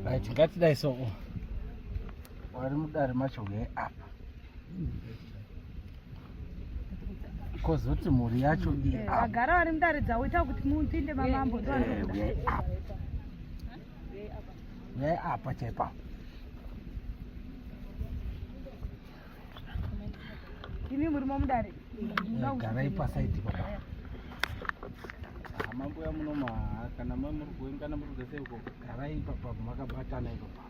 Right, ngatidai so. Wari mudare macho huyai apa. Kozoti mhuri yacho iyi Eh, apa. Vagara vari mudare dzavo ita kuti mupinde mamambo Eh, ndovanokuda. huyai apa. Huyai apa chaipa. Imi murimo mudare. Eh, garai pasaidi papa. Ah, mambuya munoma kana mamuri kuengana muri kudzese uko garai ipapa makabatana ipapa.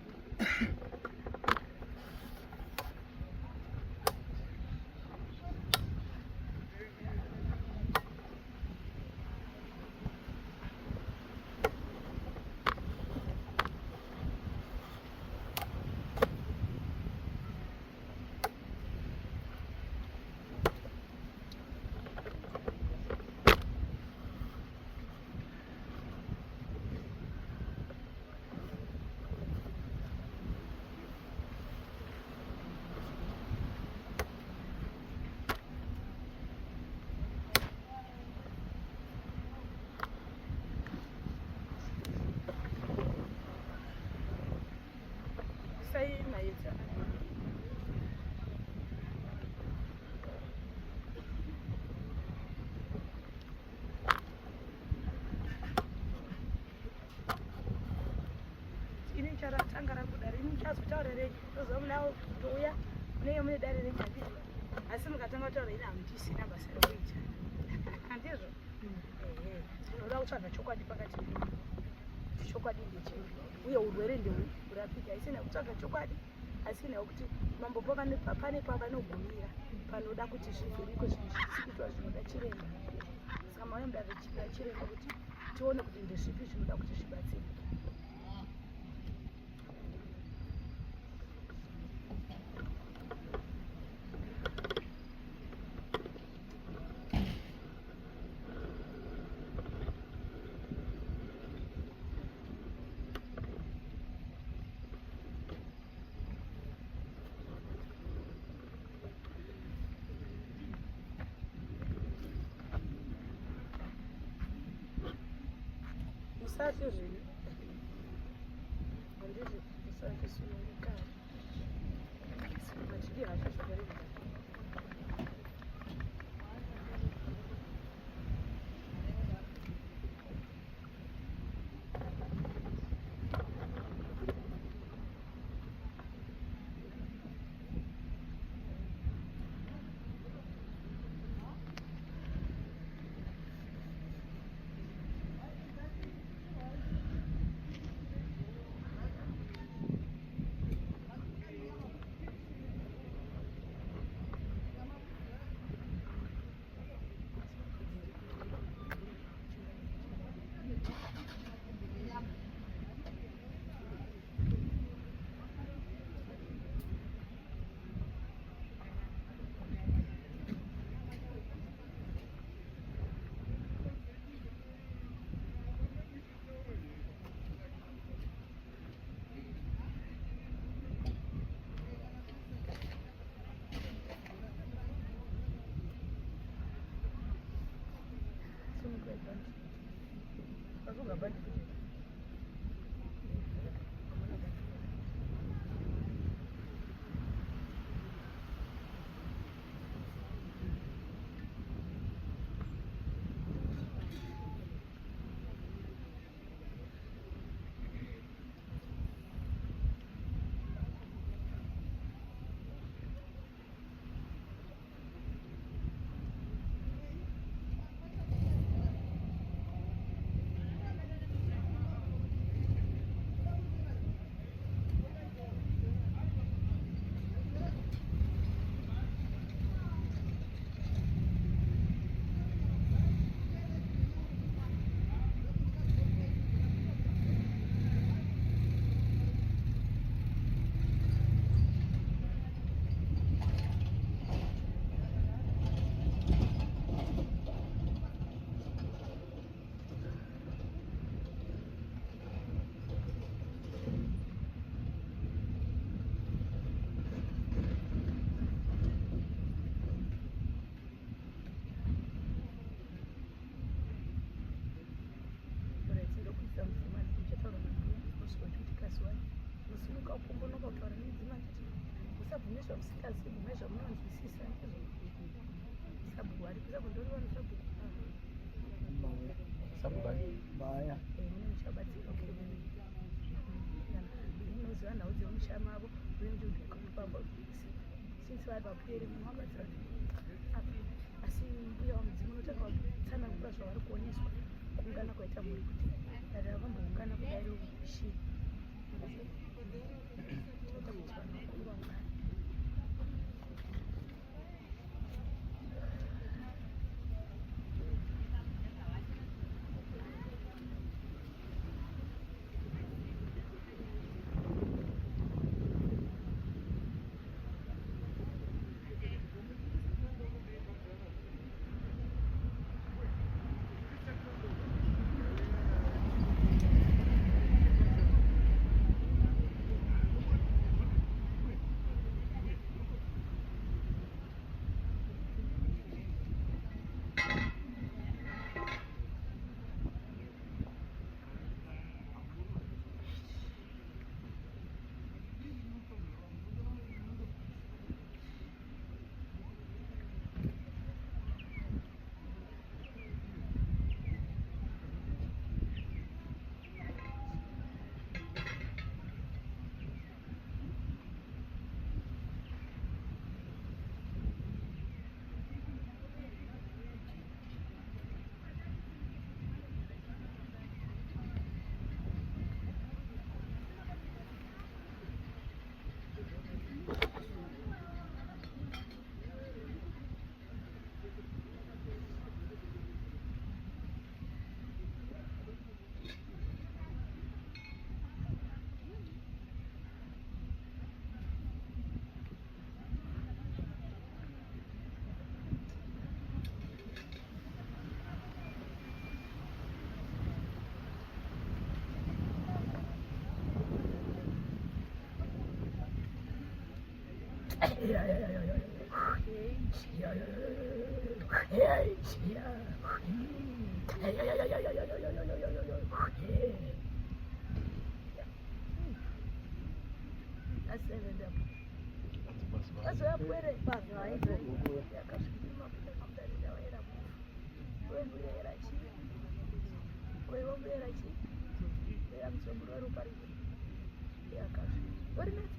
Sai maidza. Ini charatanga rabuda rini muchazotaura rei toziva muna kutouya munenge mune dare renyu handizvo asi mukatanga kutaura ini hamuchisina basa rekuita handizvo ehe tinoda kutsvaga chokwadi pakati pedu kuti chokwadi ndechipi uye urwere ndehurapike haisina kutsvaga chokwadi asi nhau kuti mambo pane pavanogumira panoda kuti zvivhurikwe zvinhu zvisi kuitwa zvinoda chiremba saka mauya mudare chiremba kuti tione kuti ndezvipi zvinoda kuti zvibatsirike. Musatye zvenyu handizvo, musatye, sunungukai, hatidi hasha zvakareba. Musabvume zvamusingazivi, bvumai zvamunonzwisisa. Ndizvo sabhuku aripo, sabhuku ndoriwana sabhuku. Sabhuku ari? Vaya. Mune muchabatsira munoziva nhau dzemusha mavo, munenge since vari vapwere munovabatsira apa. Asi mbuya wamudzimu unotanga watsanangura zvavari kuoneswa kuungana kwaita mhuri, kuti dare ravamboungana kudai chii chaita kuti vanhu vakuru vaungane.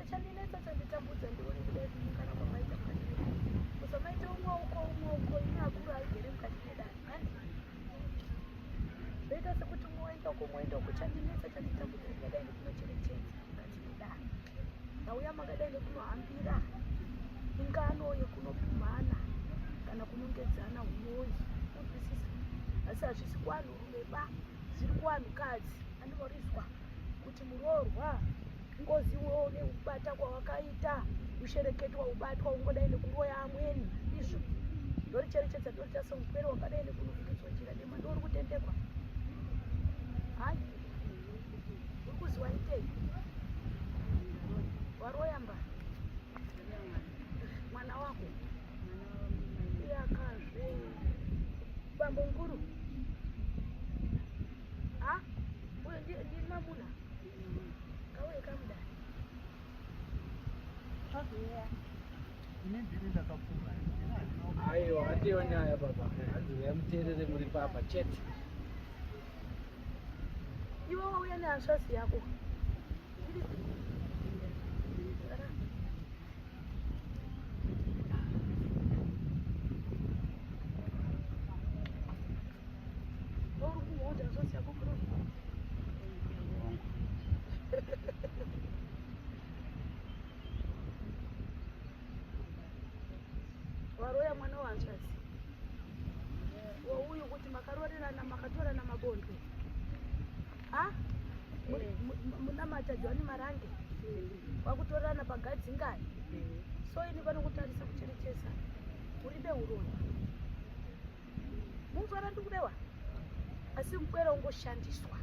Chandinetsa, chanditambudza, ndione kudai kuungana kwamaita mukati medare. Musamaite umwe uko, umwe uko. Ine akuru agere mukati medare, handi zvoita sekuti umwe waenda uko, umwe waenda uko. Chandinetsa, chanditambudza, ndingadai ndikunocherechedza mukati medare. Nauya makadai nekunohambira ingano yekunopumhana kana kunongedzana uroyi, unzwisisa? Asi hazvisi kuvanhurume ba, zviri kuvanhukadzi. Andinorizwa kuti muroorwa ngozi iwewo nekubata kwawakaita ushereketwa, ubatwa ungodai nekuroya amweni. Izvo ndoricherechedza, ndorita semupwere wakadai nekunofukidzwa jira dema. Ndouri kutendekwa. Hai, uri kuziwa itei? Waroya mba mwana wako iyakazve bambo mukuru. Ha, uyo ndi mamuna kauye kamudai. Ini ndini ndakapfura. Aiwa, hatiyo nyaya baba, hanzi uya muteerere muri papa chete. Iwe wauya nehanzvadzi yako. Iri- Gara. Uri kuhodha hanzvadzi yako bro. Waroya mwana wehanzvadzi wauyu kuti makarorerana, makatorana mabondwe, ha? Munamata Johani Marange, wakutorana pagadzingani. So ini panokutarisa kucherechesa uribe uroyi munzwara ndikurewa, asi mupwere ungoshandiswa.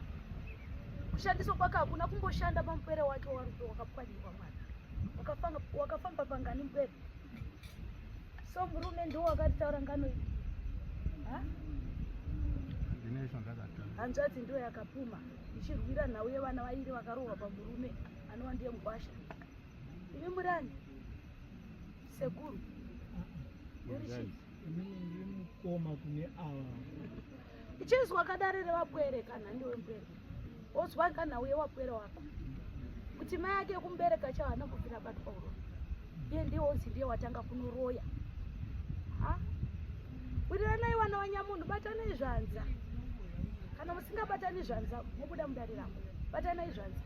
Kushandiswa kwake hakuna kumboshanda pamupwere wake warupe wakapwanyirwa mwana. Wakafamba pangani mupwere. So murume ndiwo wakatitaura ngano iyi, ha? Ndine zvandakataura. Hanzvadzi ndiyo yakapuma ichirwira nhau yevana vairi vakarohwa pamurume anova ndiye mugwasha. Imi murani? Sekuru. Uri chii? Inini ndiri mukoma kune ava. Ichizwa kadare revapwere kana ndiwe mpwere. Wozwa kana uye wapwere wako. Kuti mai ake kumubereka chao haana kubvira abatwa uroyi. Iye ndiye wonzi ndiye watanga kunoroya. Ha? Wiriranai vana vanyamunhu batanai zvanza. Kana musingabatani zvanza mobuda mudare rangu. Batanai zvanza.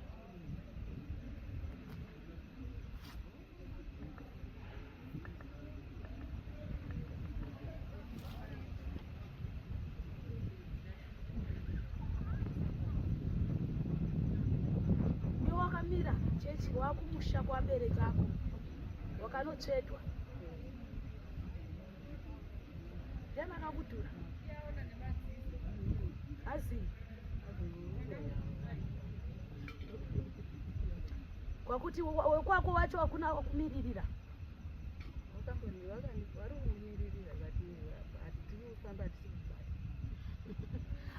Ndiwe wakamira chechi wakumusha kwabereki ako wakanotsvetwa ndiani akakutura azii kwakuti wekwako wacho hakuna wakumiririra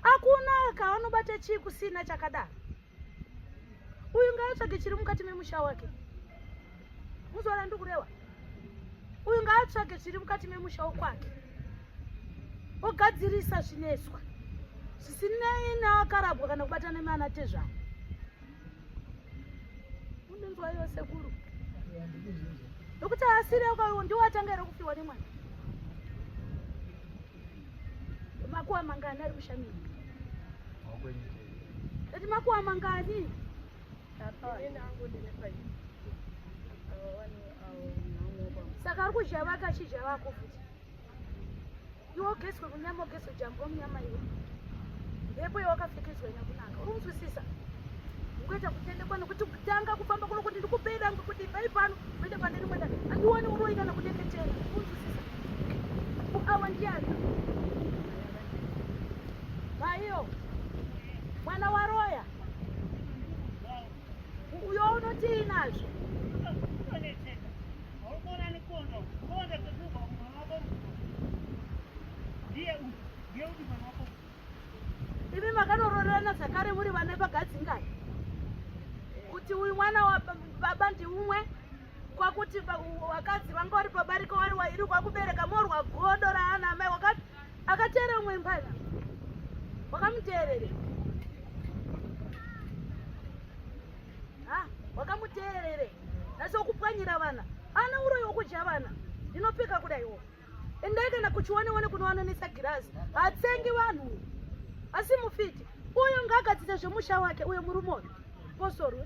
hakuna kavanobata chii kusina chakadaro uyu ngaatsvage chiri mukati memusha wake muzoona ndikurewa uyu ngaatsvage chiri mukati memusha wokwake ogadzirisa zvineswa zvisinei neakarabwa kana kubatana nemana tezvaro unonzwa iyo sekuru nokuti asiri akaiwo ndiwo atanga here kufiwa nemwana makuwa mangani ari kushamira ati makuwa mangani saka ari kudya vake achidya vako futi iwe ugeswe kunyama ugeswe jambwa munyama iwe mhepo yawakapfekedzwa ina kunaka uri kunzwisisa ukuita kutendekwa nekuti kutanga kufamba kuno kuti ndikupei dangwe kuti ibvai pano muende pandiri mwenda handioni uroyi kana kudeketera kunzwisisa awa ndiani maiyo mwana waroya uyo unotii nazvo Imi makanoroorana zvakare muri vana pagadzingani kuti uyu mwana wababa ndiumwe kwakuti vakadzi vanga vari pabarika wari wairi kwakubereka morwa godo raana amai wakati akateera umwe mbana wakamuteerere ha wakamuteerere nhasi wokupwanyira vana ana uroyi wokudya vana ndinopika kudaiwo endai kana kuchione one kunovanonisa girazi hatsengi vanhu asi mufiti uyo ngaagadzise zvemusha wake uyo murume uyo posorwe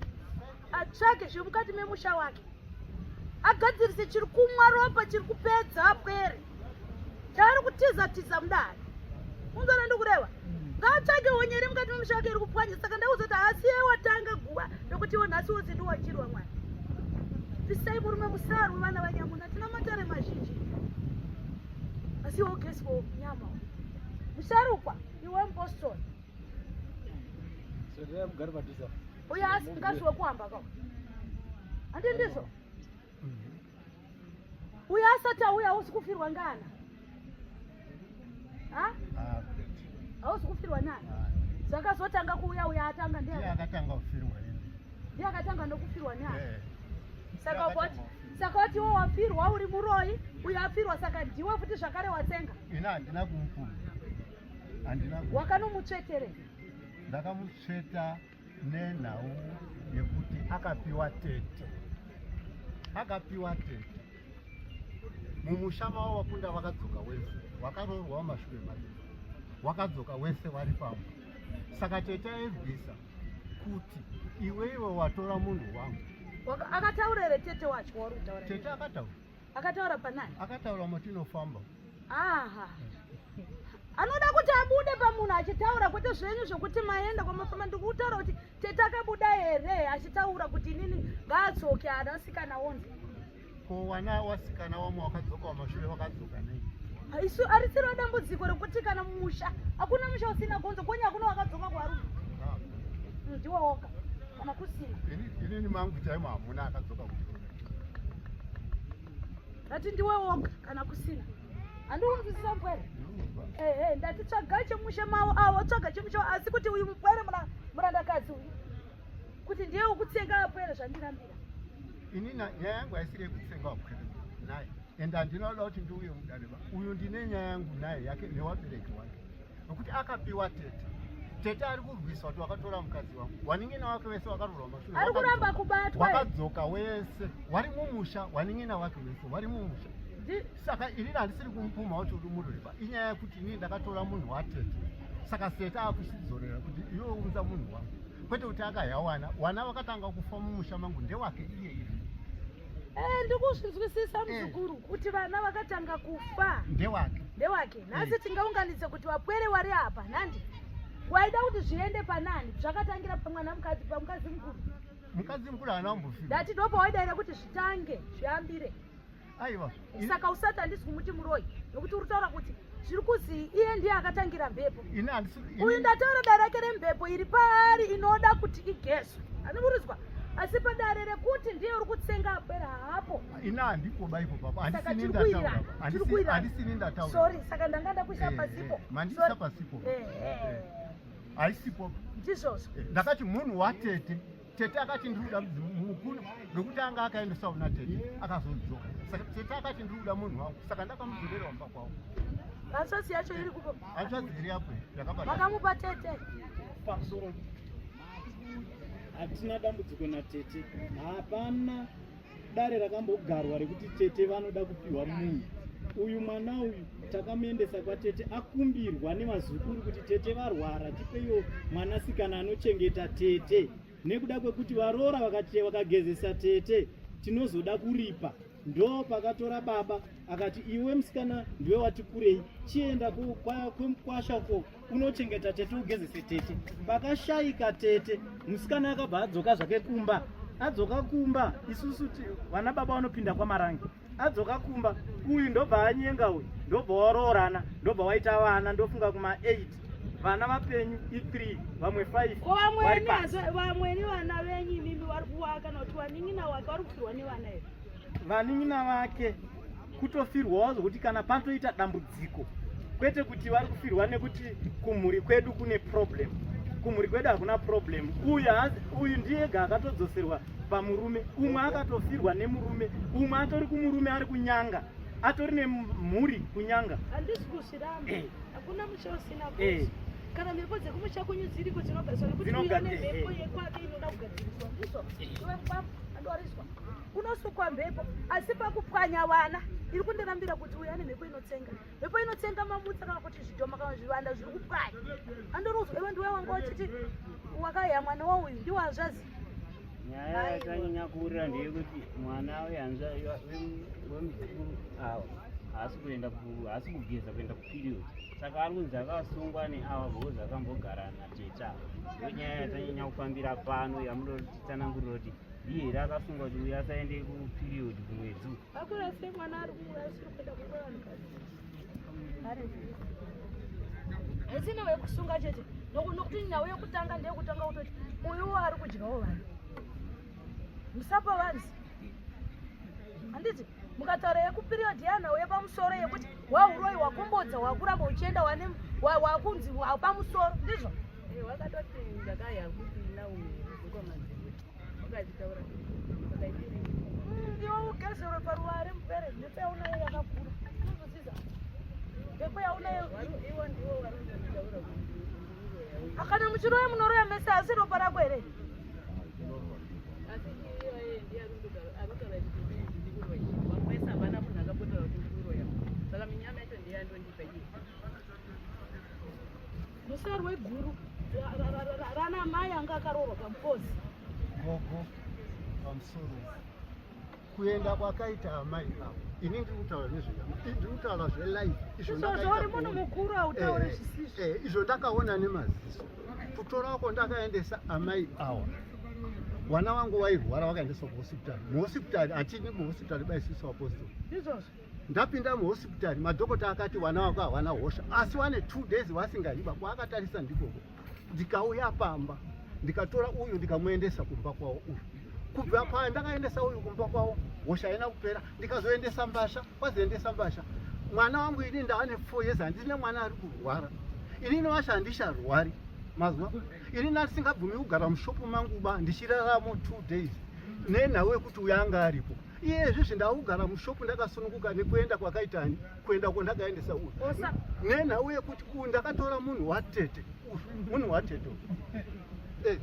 atsvage zvemukati memusha wake agadzirise chiri kumwa ropa chiri kupedza pwere chaari kutiza tiza mudare unzona ndikureva ngaatsvage honye iri mukati memusha wake iri kupwanya saka ndakuza kuti asiye watanga guva nekuti iwo nhasi wose ndiwachirwa mwana pisai murume musarwe vana vanyamuna tina matare mazhinji asi iwe ugeswo nyama musharukwa iwe mupostori uyo asi mukadzi wekuhamba ka handi ndizvo uyo asati auya hausi kufirwa ngana ha Ah, hausi kufirwa nani zvakazotanga kuuya uya atanga ndiye ndiye akatanga kufirwa ini ndiye akatanga nokufirwa neana Eh. saka wati saka wati iwe wafirwa uri muroyi uyo afirwa saka ndiwe futi zvakare watsenga ini handina kumupuma handina wakanomutsvetere ndakamutsveta nenhau yekuti akapiwa tete akapiwa tete mumusha mavo vakunda vakadzoka wese wakaroorwa mumashure matete wakadzoka wese vari pamwe saka tete aibvisa kuti iweiwe watora munhu wangu akataura here tete wacho wauri kutaura tete akataura akataura panani akataura motinofamba aha anoda kuti abude pamunhu achitaura kwete zvenyu zvekuti maenda kwamafamba ndikutaura kuti tete akabuda here achitaura kuti inini ngaadzoke anasikana onzi ko wana wasikana wamwe wakadzoka wamashure wakadzoka nei isu arisiro dambudziko rekuti kana mumusha hakuna musha usina gonzo konye hakuna wakadzoka kwarume ah. ndiwo woga kana kusina inini mangu chaimo hamuna akadzoka kumashure ndati ndiwe woga kana kusina handikunzwisisa mpwere ehe ndati tsvaga chemusha mawo awo tsvaga chemusha asi kuti uyu mupwere murandakadzi uyu kuti ndiye wekutsenga apwere zvandirambira ini nyaya yangu haisiri yekutsenga apwere naye and handina kuda kuti ndiuye mudare ba uyu ndine nyaya yangu naye yake newabereki wake nokuti akapiwa tete tete ari kurwisa kuti wakatora mukadzi wangu wanin'ina wake wese wakarorwa mashure Ari kuramba kubatwa. wakadzoka wese wari mumusha wanin'ina wake wese wari mumusha saka inini handisiri kumupumha kuti uri murweba inyaya yekuti inini ndakatora munhu watete saka sete akuchidzorera kuti iwe unza munhu wangu kwete kuti akayawana wana vakatanga kufa mumusha mangu ndewake iye iye. Eh, ndikuzvinzwisisa muzukuru kuti vana vakatanga kufa ndewake ndewake nhasi tingaunganidze kuti wapwere wari apa nhandi waida kuti zviende panani zvakatangira pamwana mukadzi pamukadzi mukuru. Mukadzi mukuru haana kumbofirwa. Ndati ndopawaida here kuti zvitange zviambire. Aiwa. Saka usati handisi kumuti muroyi nokuti uri kutaura kuti zviri kuzi iye ndiye akatangira mhepo. Ini handisi Uyu ndataura dare rake remhepo iri paari inoda kuti igezwe. Anoburudzwa. Asi padare rekuti ndiye uri kutsenga apera hapo. Ini handikoba ipo papa. Saka Handisini tiri ndataura. kuwirirana. Tiri kuwirirana. Handisini ndataura. Sorry, saka ndanga ndakuisa pasipo. Mandiisa Sorry. pasipo. Haisipo. Ndizvozvo. Ndakati munhu watete. Tete akati ndiri kuda mukuru nokuti anga akaendesa una tete akazodzoka. Saka tete akati ndiri kuda munhu wangu. Saka ndakamudzorera kumba kwavo. Hanzvadzi yacho iri kupo. Hanzvadzi iri apo yakabata. Makamupa tete. Pamusoro hatina dambudziko natete. Hapana dare rakambogarwa rekuti tete vanoda kupiwa munhu. Uyu mwana uyu takamuendesa kwatete akumbirwa nevazukuru kuti tete varwara tipeiwo mwanasikana anochengeta tete. Nekuda kwekuti varoora vakagezesa tete tinozoda kuripa. Ndo pakatora baba akati iwe musikana ndiwe wati kurei chienda kwemukwasha uko unochengeta tete ugezese tete. Pakashaika tete musikana akabva adzoka zvake kumba. Adzoka kumba isusu vana baba vanopinda kwaMarange. Adzoka kumba uyu ndobva anyenga uyu ndobva waroorana ndobva waita vana ndofunga kuma 8 vana vapenyu i3 vamwe 5. Ko vamweni vana venyu imimi vari kuwaka kana kuti vanin'ina wake vari kufirwa nevana here? Vanin'ina vake kutofirwawo zvokuti kana patoita dambudziko kwete kuti vari kufirwa nekuti kumhuri kwedu kune problem. Kumhuri kwedu hakuna problem. Uyu ndiye ega akatodzoserwa pamurume, umwe akatofirwa nemurume, umwe atori kumurume ari kunyanga, atori nemhuri kunyanga. Handisi kuzviramba. Hakuna musha usina ngozi. Kana mhepo dzekumusha kwenyu dziriko dzinogadziriswa nekuti uyo ane mhepo yekwake inoda kugadziriswa. Ndizvo. Iwe mukwambo andowariswa. Unosukwa mhepo asi pakupwanya vana iri kundirambira kuti uyu ane mhepo inotsenga. Mhepo inotsenga mamutsa kana kuti zvidhoma kana zvivanda zviri kupwanya. Andoruzwa iwe ndiwe wanga uchiti wakaya mwana wauyu ndiwe hazvazi. Nyaya yakanyanya kuurira ndeyekuti mwana wehanzva wemuzukuru ava haasi kuenda haasi kugeza kuenda kuperiod, saka ari kunzi akasungwa neava because akambogara natete ava. Ndo nyaya yatanyanya kufambira pano yamunotitsanangurira kuti ndiye here akasungwa kuti uyu asaende kuperiod kumwedzi uku. Akura sei mwana ari asiri kuenda kuroora vanhukadzi? Haisi nhau yekusunga chete, nokuti nhau yekutanga ndeyekutanga kutoti uyuwo ari kudyawo vanhu. Musapa vanzi. Handiti mukataura yekuperiod yanhau yepamusoro yekuti wauroi wakombodza wakuramba uchienda wane wakunzi wapamusoro ndizvo? Wakatoti ndakaya kuti nauyu kwamadziro wakachitaura wakaitiri. Ndiwo ugezerwe paruware mupere mhepo yaunayo yakakura. Unozviziva? Mhepo yaunayo iwo ndiwo vari kutotaura kuti ndiuroya. Akana muchiroya munoroya mese asi ropa rako here? Asi iyoye ndiye arikutaura kuti ndiri kuroya vamwe vese havana munhu akambotaura kuti ndiri kuroya saka minyama yacho ndiye andondipa iye. Musoro weguru rana mai anga akaroorwa pamukozi. Gogo, pamusoro kuenda kwakaita amai avo ini ndiri kutaura nezvenyama, ndiri kutaura zvelife izvo. Izvozvo ndakaita uri munhu kuona. mukuru hautaure zvisizvo. Izvo ndakaona nemaziso kutorako ndakaendesa amai awa vana vangu vairwara vakaendeswa kuhospitari. Muhospitari hatini muhospitari baisusu apostle. Ndizvozvo. Ndapinda muhospitari madhokota akati vana vako havana hosha asi wane 2 days vasingahiba kwaakatarisa ndikoko. Ndikauya pamba ndikatora uyu ndikamuendesa kumba kwavo uyu. Kubva paya ndakaendesa uyu kumba kwavo hosha haina kupera. Ndikazoendesa mbasha kwazoendesa mbasha mwana wangu ini ndaane 4 years handina mwana ari kurwara. Inini washa handicharwari mazuva ini ndisingabvumi kugara mushopu mangu ba ndichiraramo 2 days nenhau yekuti uyu anga aripo. Iye izvizvi ndakugara mushopu ndakasununguka nekuenda kwakaitani kuenda uko ndakaendesa uyu nenhau yekuti uyu ndakatora munhu watete munhu watete eh,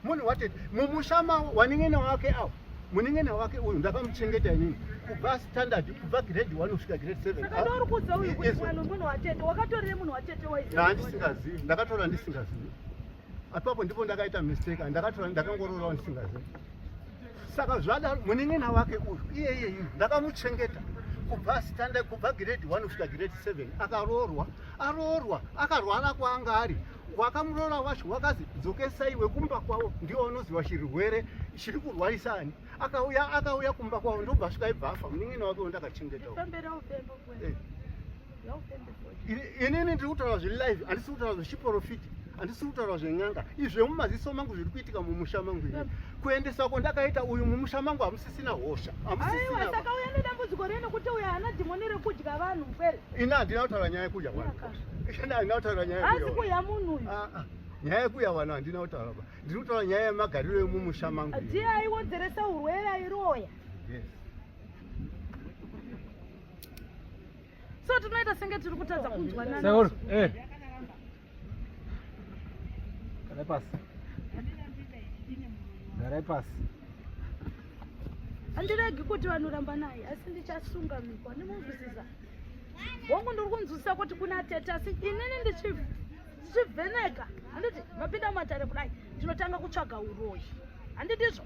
munhu watete mumusha mavo wanin'ina wake avo munin'ina wake uyu ndakamuchengeta inini kubva standard kubva grade one kusvika grade seven handisingazivi ndakatora ndisingazivi apapo ndipo ndakaita mistake ndakatora ndakangororawo ndisingazivi saka zvadaro munin'ina wake uyu iye iye iye ndakamuchengeta kubva standard kubva grade 1 kusvika grade 7 akaroorwa aroorwa akarwara kwaanga ari wakamuroora wacho wakazi dzokesai wekumba kwavo ndiwo unoziva chirwere chiri kurwarisa ani akauya akauya kumba kwavo ndobva asvika ibva afa munin'ina wake wandakachengeta eh. Inini ndiri kutaura zviri live, handisi kutaura zvechiporofiti, handisi kutaura zven'anga. Izvi zvemumaziso mangu zviri kuitika mumusha mangu ini. Kuendesa kwandakaita uyu mumusha mangu hamusisina hosha. Hamusisina. Saka uya nedambudziko rei nekuti uyu haana dhimoni rekudya vanhu mupere? Ini handina kutaura nyaya yekudya vanhu. Ini handina kutaura nyaya yekudya. Haasi kudya munhu uyu. Ah, ah. Nyaya yekudya vanhu handina kutaura ba. Ndiri kutaura nyaya yemagariro emumusha mangu. Ndiye aiwodzeresa urwere airoya. Yes. So tinoita senge tiri kutadza kunzwanana. Sekuru, eh. Garai pasi. Garai pasi. Handiregi kuti vanoramba naye asi ndichasunga mhiko ndimunzwisisa. Hongu ndiri kunzwisisa kuti kuna tete asi inini ndichivheneka handiti mapinda mumatare kudai ndinotanga kutsvaga uroyi handitizvo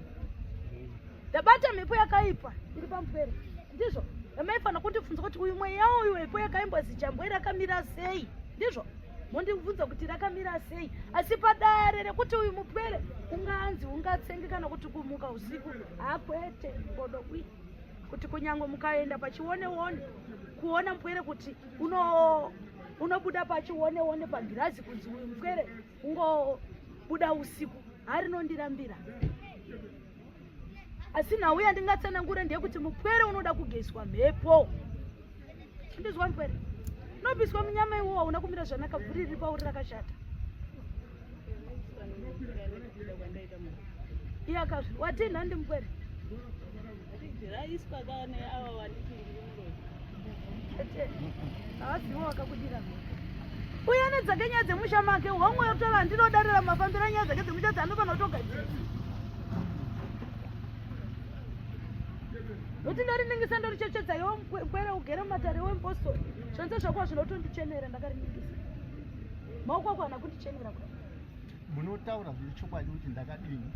ndabata mhepo yakaipa iri pamupere ndizvo yamaifanira kundibvunza kuti uyu mweya uyu mhepo yakaimbwa zijambwe rakamira sei ndizvo mondibvunza kuti rakamira sei asi padare rekuti uyu mupwere unganzi ungatsenge kana kuti kumuka usiku hakwete godo uyi kuti kunyange mukaenda pachioneone kuona mupwere kuti uno unobuda pachioneone pagirazi kunzi uyu mupwere ungobuda usiku harinondirambira asi nhau yandingatsanangure ndeyekuti mupwere unoda kugeiswa mhepo ndizwa mupwere unopiswa munyama iwowo hauna kumira zvanaka bvuri riri pauri rakashata iye akazvi watii nhandi mupwere Raiswa kane ava vanditi ndiri muroyi. Havazivo vakakudira mhiko. Uye ane dzake nyaya dzemusha make homwe yotaura handinodarira mafambiro nyaya dzake dzemusha dzaanofanira kutogadzirisa. Nokuti ndoriningisa ndorichechedza iwe mupwere ugere mumatare wemupostori. Zvanza zvako zvinotondichenera ndakariningisa. Maoko ako haana kundichenera kudai. Munotaura zviri chokwadi kuti ndakadini?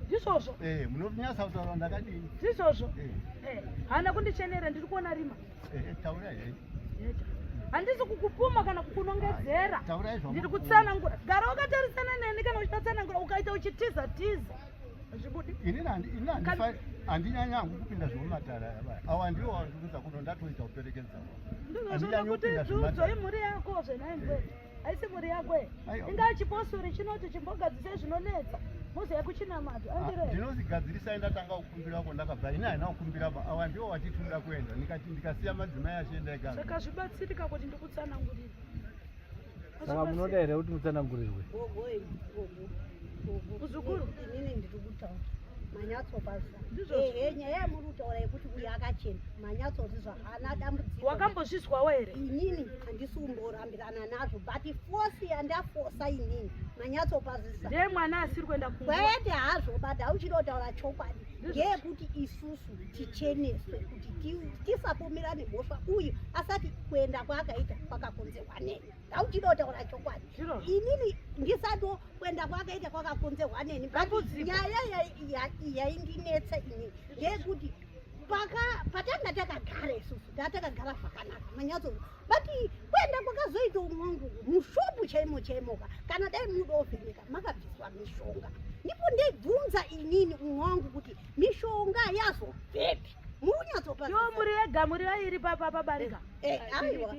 Ndizvozvo. Eh, munonyatsa kutaura ndakadini? Ndizvozvo. Eh. Eh, haana kundichenera ndiri kuona rima. Eh, taura here. Handisi kukupuma kana kukunongedzera. Taura izvo. Ndiri kutsanangura. Gara wakatarisana neni kana uchitsanangura ukaita uchitiza tiza. Hazvibudi. Ini ini handinyanya hangu kupinda zvemumatara aya. Awa ndiwo wandikuza kuno ndatoita kuperekedza. Ndizvozvo kuti dziudzo imhuri yako zvenhai mbwere. Haisi mhuri yako here? Ingaa chipostori chinoti chimbogadzisai zvinonetsa moziva kuchinamato andire. Ndinozigadzirisai ndatanga kukumbira ko ndakabva ini haina kukumbira ba awa ndiwo watiti unoda kuenda ndikati ndikasiya madzimai achienda ega. Saka zvibatsirika kuti ndikutsanangurire. Saka munoda here kuti mutsanangurirwe? Gogo gogo gogo. Muzukuru. Inini ndiri kutaura. Manyatsopazwa. Ehe nyaya yamuri kutaura yekuti uyu akachena manyatsozvizwa haana dambudziko. Wakambozvizwawo here? Inini handisi kumborambirana nazvo but force yandafosa inini manyatsopazisa. Ndiye mwana asiri kuenda kunguva. Kwete hazvo but hauchida kutaura chokwadi ngeyekuti isusu ticheneswe kuti tisapomerane mhosva uyu asati kuenda kwaakaita kwakakonzerwa nei. Hauchida kutaura chokwadi. Inini ndisato kuenda kwakaita kwakakonzerwa neni but nyaya yaindinetsa inini ndeyekuti patanga takagara isusu tatakagara zvakanaka manyatso but kuenda kwakazoita umwangu mushopu chaimo chaimoka kana dai muda ovheneka makabviswa mishonga ndipo ndebvunza inini umwe wangu kuti mishonga yazobvepi muri kunyatsopa yo muri vega muri vairi papa pabarika eh, eh, aiwa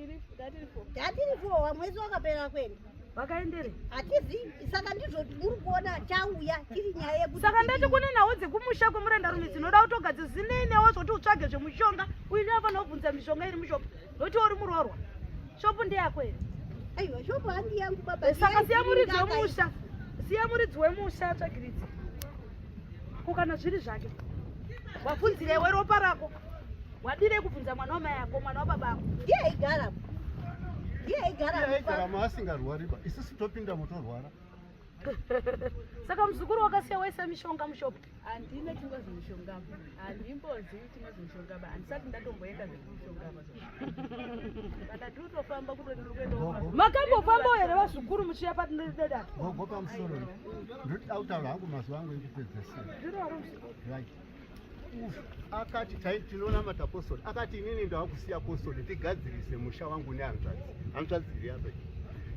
tatiri four mwezi wakapera kuenda vakaendere hatizivi saka ndizvo muri kuona chauya tiri nyaya yekuti saka ndati kune nhau dzekumusha kwemurendarume dzinoda kutogadzira zvinei newo zvekuti utsvage zvemushonga uyu ndiye afanira kubvunza mishonga iri mushopu nokuti uri muroorwa shopu ndeyako here aiwa shopu handi yangu baba eh, saka siya muridzi wemusha siya muridzi wemusha atsvagiridze ko kana zviri zvake Wabvunzira iwe ropa rako. Wadirei kubvunza mwana wamai ako, mwana wababa ako? Ndiye aigara. Ndiye aigara. Iye aigara maasingarwariba isusu topinda motorwara. Saka muzukuru wakasiya waisa mishonga mushopu. Handina chingozi mushonga. Handimbozivi chingozi mushonga ba. Handisati ndatomboenda zvekumushonga ba. Kana ndiri kutofamba kutoti ndiri kuenda Gogo. Makambofambawo here vazukuru muchiya padada? Gogo pamusoro. Ndinoda kutaura hangu mazuva angu ekupedzesera. Ndiro muzukuru. Right. Uyu akati tai tinonamata postori akati inini ndava kusiya postori ndigadzirise musha wangu nehanzvadzi hanzvadzi iri apa iyi.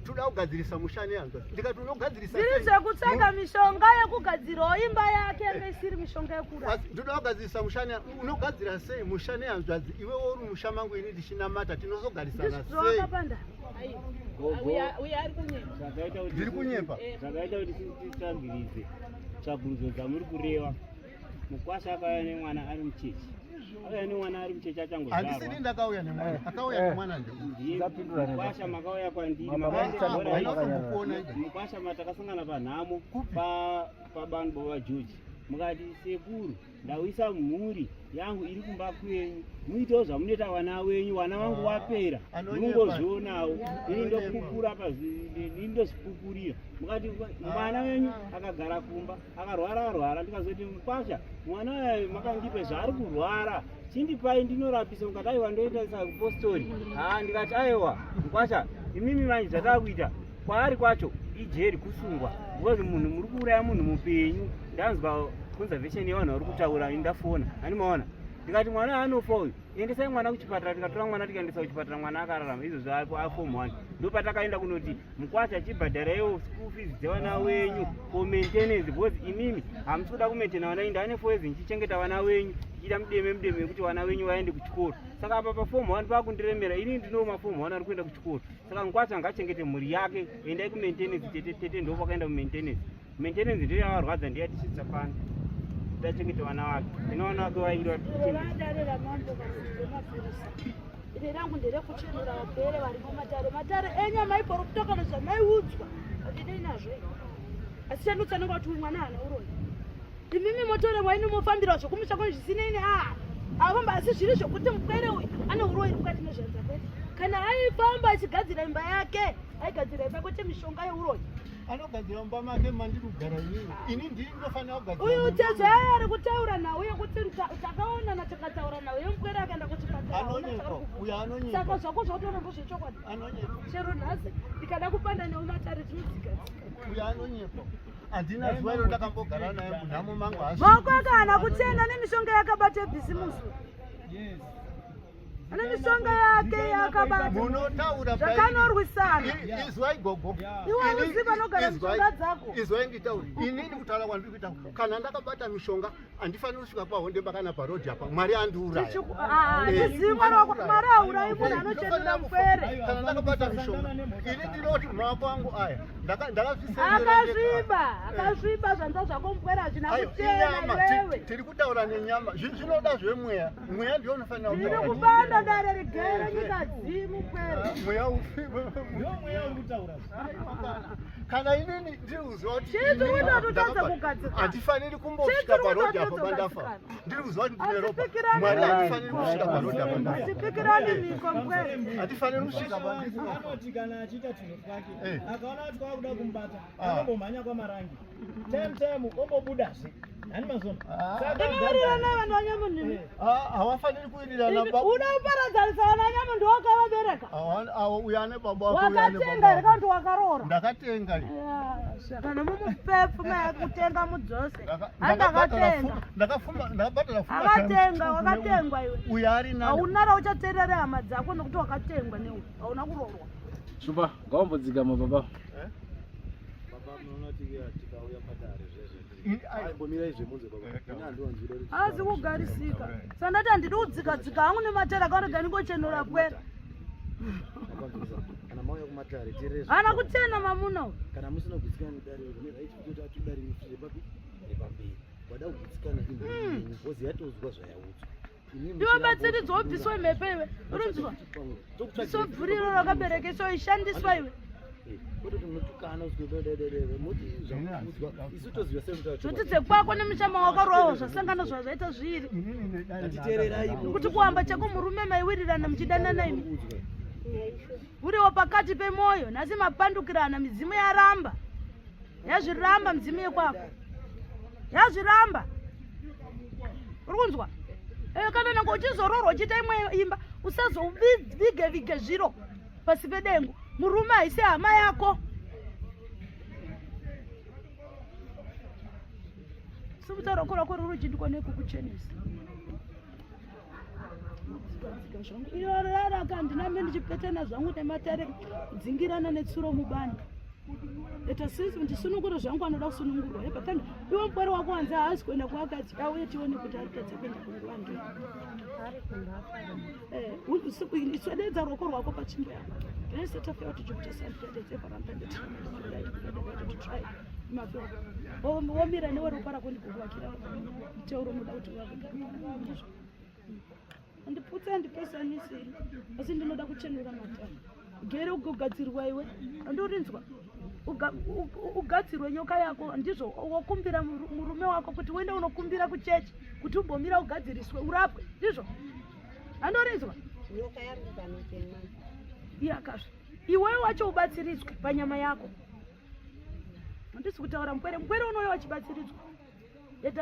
toda kugadzirisa musha nehanzvadzi ndikati unogadzirisa Zviri sei? zvekutsvaga mishonga yekugadzirawo imba yake yanga isiri mishonga yekura. Asi ndoda kugadzirisa musha ne- unogadzira sei musha nehanzvadzi iwe uri musha mangu ini ndichinamata tinozogarisana Ndizvo sei zvawakapanda. Gogo. Uya ari kunyepa. Zvakaita kuti Ndiri kunyepa. Zvakaita kuti titsvagiridze tsvagurudzo dzamuri kureva. Mukwasha akauya nemwana ari muchechi. Akauya nemwana ari muchechi handisini achangozvarwa. ndakauya nemwana akauya nemwana ndeu Ndiye Ndapindura nenda. mukwasha makauya kwandiri Mama makaenda vangu bhora hainatombokuona ida mukwasha matakasangana panhamo Kupi? pabantu vaGeorge mukati sekuru ndawisa mhuri yangu iri kumba kwenyu muitewo zvamunoita vana wenyu vana vangu Ah, wapera anonyepa. ndingozvionawo ini Anonyepa. ndopupura ini ndozvipupurira mukati mwana wenyu akagara kumba akarwara arwara ndikazoti mukwasha mwana uyu makandipe zvaari kurwara chindipai ndinorapisa mukati aiwa ndoita sapostori haa ndikati aiwa mukwasha imimi manje zvataakuita kwaari kwacho ijeri kusungwa because munhu muri kuuraya munhu mupenyu ndanzwa conservation yevanhu vari kutaura ini ndafona ani maona ndikati mwana anofa uyu endesai mwana kuchipatara tikatora mwana tikaendesa kuchipatara mwana akararama izvozvo apo aform one ndopatakaenda kunoti mukwasha chibhadharaiwo school fees dzevana wenyu for maintenance because imimi hamusi kuda kumaintaina vana venyu ndaane 4 years ndichichengeta vana wenyu tichiita mudeme mudeme yekuti vana venyu vaende kuchikoro saka apa paform one pakundiremera inini ndino maform one ari kuenda kuchikoro saka mukwasha ngachengete mhuri yake endai kumaintenance tete tete ndo vakaenda kumaintenance maintenance ndiyo yavarwadza ndiyo yatisvitsa pano kuti achengete vana vake ino vana vake vairi Iro vadare ramambo kana kuti remapurisa. Iri rangu nderekuchenura vapere vari mumatare. Matare enyu amaiporofita kana zvamaiudzwa. Handinei nazvo ini. Asi chandotsanangura kuti uyu mwana haana uroyi. Imimi motore mwaini mofambira zvekumusha kwenyu zvisinei ne a afamba asi zviri zvekuti mupwere uyu ane uroyi mukati mezvanza kwete. Kana aifamba achigadzira imba yake, aigadzira imba kwete mishonga yeuroyi. anogadzira mumba make mandiri kugara inini ini ndiri ndofanira kugadzira Uyu mumba tezo mangu. yaya ari kutaura nawo yekuti takaonana tikataura nawo yemupwere akaenda kuchipatara hauna Anonyepa, chaari kubvunza. uyu anonyepa. Saka zvako zvautoona ndozvechokwadi. Anonyepa. Chero nhasi ndikada kupanda newe matare tinodzika-dzika. uyu anonyepa handina zuva iro ndakambogara naye munhamo mangu haasi Maoko ake haana kuchena nemishonga yakabata bhizimusi. Yes. Ane mishonga yake yaakabata. munotaura Zvakanorwisana. Izwai gogo Iwe Ini- uziva panogara mishonga dzako. Izwai nditaure inini kutaura kwandiri kuita kana ndakabata mishonga handifaniri kusvika pahondemba kana parodhi apa mwari andiuraya Tizivi mwari wako mwari haurayi munhu anochenura mupwere. kana ndakabata mishonga ini ndinoti maoko angu aya ndakazvisendera ndega. Akasviba, akasviba zvanza zvako mupwere hazvina Aiwa, kuchena inyama iwewe. tiri kutaura nenyama Zvinoda zvemweya mweya ndiyo unofanira Ndiri kutaura. kupanda dare rigere nyika dzimu pwere. mweya upi Ndiwo mweya uri kutaura. kana inini ndiri kuziva kuti Chii chiri kuita kuti utadze kugadzikana? handifaniri Chii kumbosvika chiri kuita parodhi kuti apo utadze pandafa kugadzikana? ndiri kuziva kuti ndine ropa Hatipikirani mwari mhiko. handifaniri kusvika parodhi apo ndafa Hatipikirani mhiko mpwere. handifaniri kusvika Wangu anoti kana achiita tunhu twake Eh. akaona kuti kwakuda kumubata Ah. anombomhanya kwamarangi time time ombobudazve hani mazona Ah. Inowirirana vanhu vanyamunhu. Eh. havafaniri kuwirirana Uda kuparadzanisa vana vanyamunhu wakavabereka. uyo ane baba wako uyo ane Wakatenga baba here kana wako. kuti wakaroora? ndakatenga Kana mumupefu kutenga mudzose. Ndakabhadhara Handakatenga. ndakabhadhara fuma Akatenga, times two wakatengwa iwe. uyo ari nani Hauna rauchateerera hama dzako nekuti wakatengwa newe. Hauna kuroorwa. Shumba, ngaumbodzikama baba. Eh? Baba munoona tikauya padare zvezve Ini- ai- aimbomirai zvemunze baba Eh, ini handiwanzwira kuti Hazi kugarisika. Sandati handidi kudzika-dzika hangu nematera kaurega ndingochenura pwere. Baba mvisa, kana mauya kumatare teerere Haana kuchena mamuna uyu. kana musina kugutsikana nedare mune right kutoti atodare repapi repamberi wada kugutsikana imwe bhozi yatozwa zvayaudzwa Iwe batsiridzwa ubviswe mhepo iwe. Urinzwa? Isobvuriro rakaberekeswa ishandiswa iwe. Kwete kuti munotukana uswedededede moti zvamuudzwa isu toziva sei kuti Zvoti dzekwako nemuchama wakarohwa zvasangana zvazvaita zviri. Ngatiteererai Kuti kuamba chako murume maiwirirana muchidanana imi. Uriwo pakati pemoyo nhasi mapandukirana midzimu yaramba. Yazviramba midzimu yekwako. Yazviramba. Uri kunzwa? Eh, kana nange uchizororwa uchiita imwe imba usazovige vige zviro pasi pedengo. Murume haisi hama yako. Simudza ruoko rwako rworudyi ndikone kukuchenesa. Iro raraka handinambe ndichipetana zvangu nematare kudzingirana netsuro mubani. Eta since ndisunungure zvangu anoda kusunungurwa. Eba tani iwe mupwere wako wanzi haasi kuenda kuakadzi auye tione kuti ari kutadza kuenda kunguva ndei. Eh, swededza ruoko rwako patsvimbo yako. Womira newe ropa rako ndigokuvakira miteuro unoda kuti uvake andiputse andipesanisi asi ndinoda kuchenura matano gere ugogadzirwa iwe andorinzwa ugadzirwe nyoka yako ndizvo wokumbira murume wako kuti uende unokumbira kuchechi kuti umbomira ugadziriswe urapwe ndizvo andorinzwa nyoka yangu panotemwa iyakazve iwewe wacho ubatsiridzwe panyama yako handisi kutaura mupwere mupwere unouya wachibatsiridzwa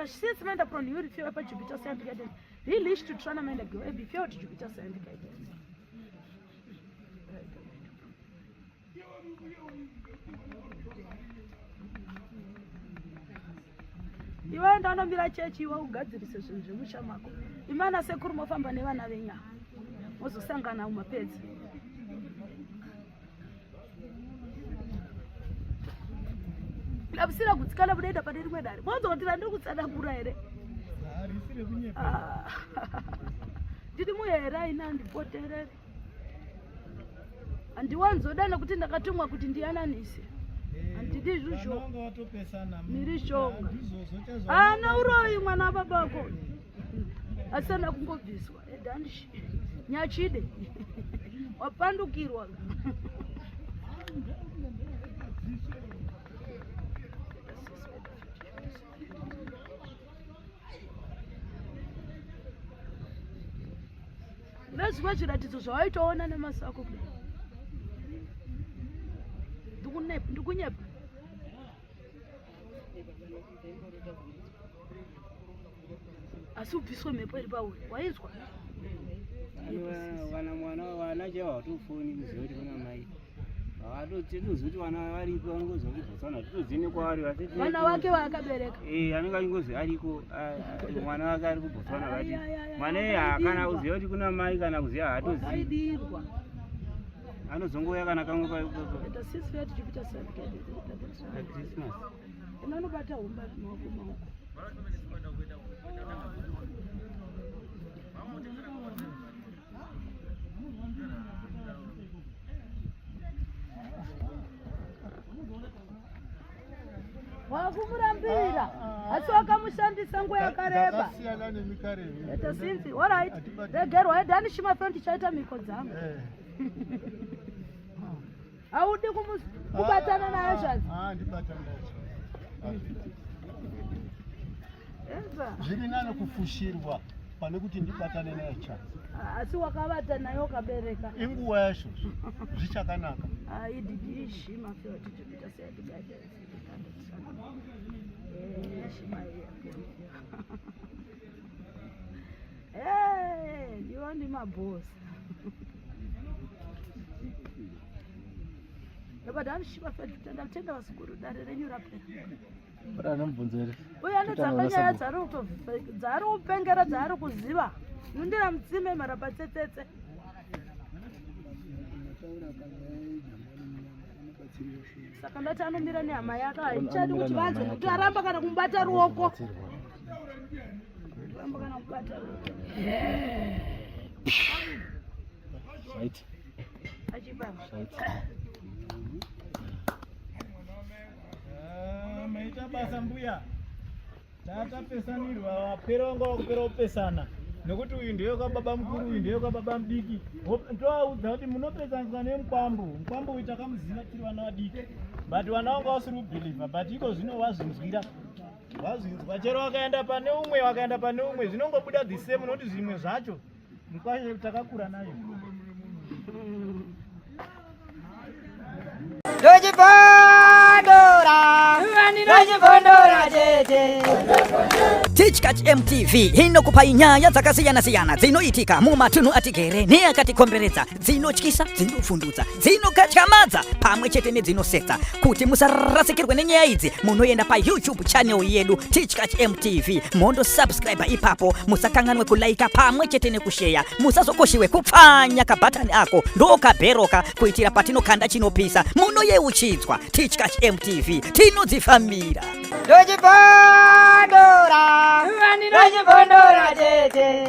Since menda pron yuri fiwa pa Jupiter scientific guidance. He to trana menda go ebi fiwa to Jupiter scientific guidance. Iwe enda unomira chechi iwe ugadzirise zvinhu zvemusha mako. Imana sekuru mofamba nevana venyu mozosangana mumapedzi. Ndamusina gutsikana munoenda pane rimwe dare. Monzwa kuti randiri kutsanangura here? Ah. Ndiri muhera ini handipoterere. Handiwanzoda nekuti ndakatumwa kuti ndiyananise. Handidi izvozvo. Mhirizhonga. Haana uroyi mwana wababa wako. Asi ana kungobviswa. Edanshi. Nyachide. Wapandukirwa. Nezvimwe zviratidzo zvawaitoona nemaso ako kudai. Ndikunyepa. Asi ubviswe mhepo iri pauri. Waizwa? Wana mwana wana chaiwo hatofoni kuziva kuti kuna mai. Hatitozivi kuti vana varipo vanongozwa kuti Botswana hatitozivi nekwavari asi Vana vake vaakabereka. Eh, anenge achingozi ariko mwana wake ari kuBotswana vati mwana iye haakana kuziva kuti kuna mai kana kuziva haatozivi. Wakaidirwa. Anozongouya kana kamwe pa Eta sisi yetu Jupiter pa Christmas. Inonobata humba maoko maoko. Wakumurambira asi wakamushandisa nguva yakareba. Eta sinzi, all right. Regerwa edani shima friend tichaita mhiko dzangu. Eh. Haudi kubatana naye zvanzi. Ah, ndibatana naye. Zviri nane kufushirwa pane kuti ndibatane naye cha. Asi wakavata naye ukabereka. Inguva yacho zvichakanaka. Ah, ididi shima fyo tichipita said guidance. Eh, shima iya. Eh, ndiwo ndi maboss. Ndabada anoshiva fedu tenda vazukuru dare renyu rapera. Pane mubvunzo here? Uye ane dzakanyaya dzaari kupengera dzaari kuziva. Nundira mutsime marapa tsetsetse. Saka ndati anomira nehama yake haichadi kuti vanzwe kuti aramba kana kumubata ruoko. Aramba kana kumubata ruoko. Right. Achipa. Right. Ah, maita basa mbuya. Tatapesanirwa vapera vanga vakupera kupesana. Nekuti uyu ndiye kwababa mukuru, uyu ndiye kwababa mudiki. Tovaudza kuti munopetsaniswa nemukwambo. Mukwambo uyu takamuziva tiri vana vadiki, but vana vanga vasiri kubhilivha, but iko zvino vazvinzwira, vazvinzwa. Chero vakaenda pane umwe, vakaenda pane umwe, zvinongobuda the same, nokuti zvimwe zvacho mukwasha takakura nayo. Ndochibondora, ndochibondora tete. Tichkach MTV inokupai nyaya dzakasiyana-siyana dzinoitika mumatunhu atigere neakatikomberedza, dzinotyisa, dzinovhundutsa, dzinokatyamadza pamwe chete nedzinosetsa. Kuti musarasikirwe nenyaya idzi, munoenda paYouTube channel yedu Tichkach MTV, mondosubscribe ipapo. Musakanganwe kulaika pamwe chete nekusheya. Musazokoshiwe kupfanya kabhatani ako ndokabheroka, kuitira patinokanda chinopisa munoyeuchidzwa. Tichkach MTV, tinodzifambira. Ndochibondora, ndochibondora tete.